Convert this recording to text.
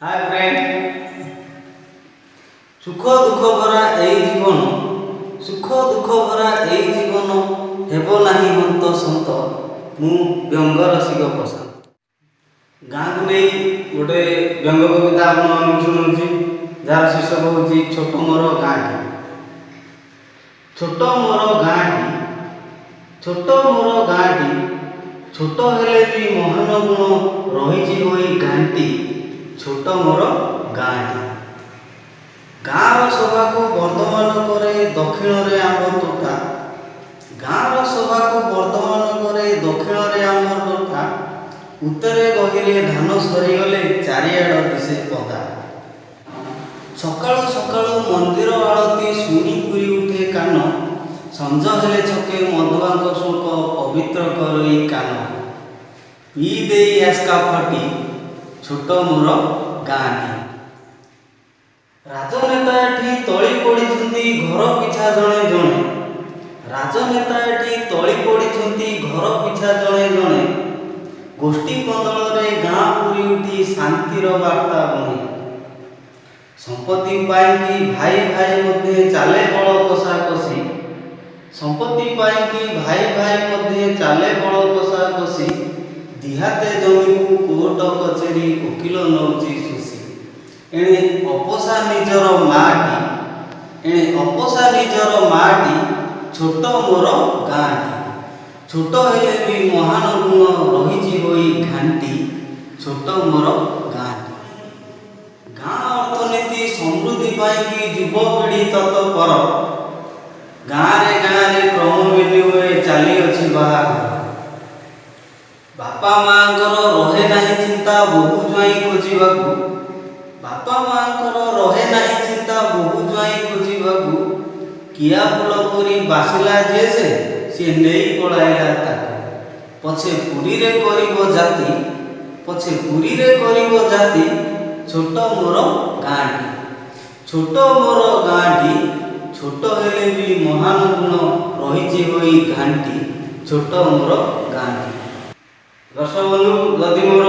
ହାଏ friend. ସୁଖ ଦୁଃଖ ଭରା ଏଇ ଜୀବନ, ସୁଖ ଦୁଃଖ ଭରା ଏଇ ଜୀବନ, ହେବ ନାହିଁ ହନ୍ତ ସନ୍ତ। ମୁଁ ବ୍ୟଙ୍ଗ ରସିକ ପ୍ରଶାନ୍ତ। ଗାଁକୁ ନେଇ ଗୋଟେ ବ୍ୟଙ୍ଗ କବିତା ଆପଣମାନଙ୍କୁ ଶୁଣାଉଛି, ଯାହାର ଶୀର୍ଷକ ହେଉଛି "ଛୋଟ ମୋର ଗାଁଟି"। ଛୋଟ ମୋର ଗାଁଟି, ଛୋଟ ମୋର ଗାଁଟି, ଛୋଟ ହେଲେ ବି ମହାନ ଗୁଣ ରହିଛି ହୋଇ ଘାଣ୍ଟି। ଛୋଟ ମୋର ଗାଁଟି। ଗାଁର ଶୋଭାକୁ ବର୍ଦ୍ଧମାନ କରେ ଦକ୍ଷିଣରେ ଆମ୍ବ ତୋଟା। ଗାଁର ଶୋଭାକୁ ବର୍ଦ୍ଧମାନ କରେ ଦକ୍ଷିଣରେ ଆମ୍ବ ତୋଟା। ଉତ୍ତରେ ଗହିରେ ଧାନ ସରିଗଲେ ଚାରିଆଡ଼ ଦିଶେ ପଦା। ସକାଳୁ ସକାଳୁ ମନ୍ଦିର ଆଳତି ଶୁଣି ପୁରି ଉଠେ କାନ। ସଞ୍ଜ ହେଲେ ଛକେ ମଦୁଆଙ୍କ ଶ୍ଲୋକ ପବିତ୍ର କରଇ କାନ। ପିଇ ଦେଇ ଆସ୍କା ଫଟି, ଛୋଟ ମୋର ଗାଁଟି। ରାଜନେତା ଏଠି ଟଳି ପଡ଼ିଛନ୍ତି ଘର ପିଛା ଜଣେ ଜଣେ। ରାଜନେତା ଏଠି ଟଳି ପଡ଼ିଛନ୍ତି ଘର ପିଛା ଜଣେ ଜଣେ। ଗୋଷ୍ଠୀ କନ୍ଦଳରେ ଗାଁ ପୁରି ଉଠି ଶାନ୍ତିର ବାର୍ତ୍ତା ବୁଣେ। ସମ୍ପତ୍ତି ପାଇଁକି ଭାଇ ଭାଇ ମଧ୍ୟେ ଚାଲେ ବଳ କଷାକଷି। ସମ୍ପତ୍ତି ପାଇଁକି ଭାଇ ଭାଇ ମଧ୍ୟେ ଚାଲେ ବଳ କଷାକଷି। ଦିହାତେ ଜମିକୁ କୋର୍ଟ କଚେରୀ ଓକିଲ ନଉଛି ଶୋଷି। ଏଣେ ଅପୋଷା ନିଜର ମାଟି, ଏଣେ ଅପୋଷା ନିଜର ମାଟି। ଛୋଟ ମୋର ଗାଁଟି। ଛୋଟ ହେଲେ ବି ମହାନ ଗୁଣ ରହିଛି ହୋଇ ଘାଣ୍ଟି। ଛୋଟ ମୋର ଗାଁଟି। ଗାଁ ଅର୍ଥନୀତି ସମୃଦ୍ଧି ପାଇଁକି ଯୁବପିଢ଼ି ତତ୍ପର। ଗାଁରେ ଗାଁରେ କ୍ରମ ବିନିମୟ ଚାଲିଅଛି ବାହାଘର। ବାପା ମାଙ୍କର ରହେ ନାହିଁ ଚିନ୍ତା ବୋହୂ ଜ୍ୱାଇଁ ଖୋଜିବାକୁ। ବାପା ମାଙ୍କର ରହେ ନାହିଁ ଚିନ୍ତା ବୋହୂ ଜ୍ୱାଇଁ ଖୋଜିବାକୁ। କିଆ ଫୁଲ ପରି ବାସିଲା ଯିଏ ସେ, ସିଏ ନେଇ ପଳାଇଲା ତାକୁ। ପଛେ ପୁରୀରେ କରିବ ଜାତି, ପଛେ ପୁରୀରେ କରିବ ଜାତି। ଛୋଟ ମୋର ଗାଁଟି। ଛୋଟ ମୋର ଗାଁଟି, ଛୋଟ ହେଲେ ବି ମହାନ ଗୁଣ ରହିଛି ହୋଇ ଘାଣ୍ଟି। ଛୋଟ ମୋର ଗାଁଟି। ଦର୍ଶକ ବନ୍ଧୁ, ଯଦି ମୋର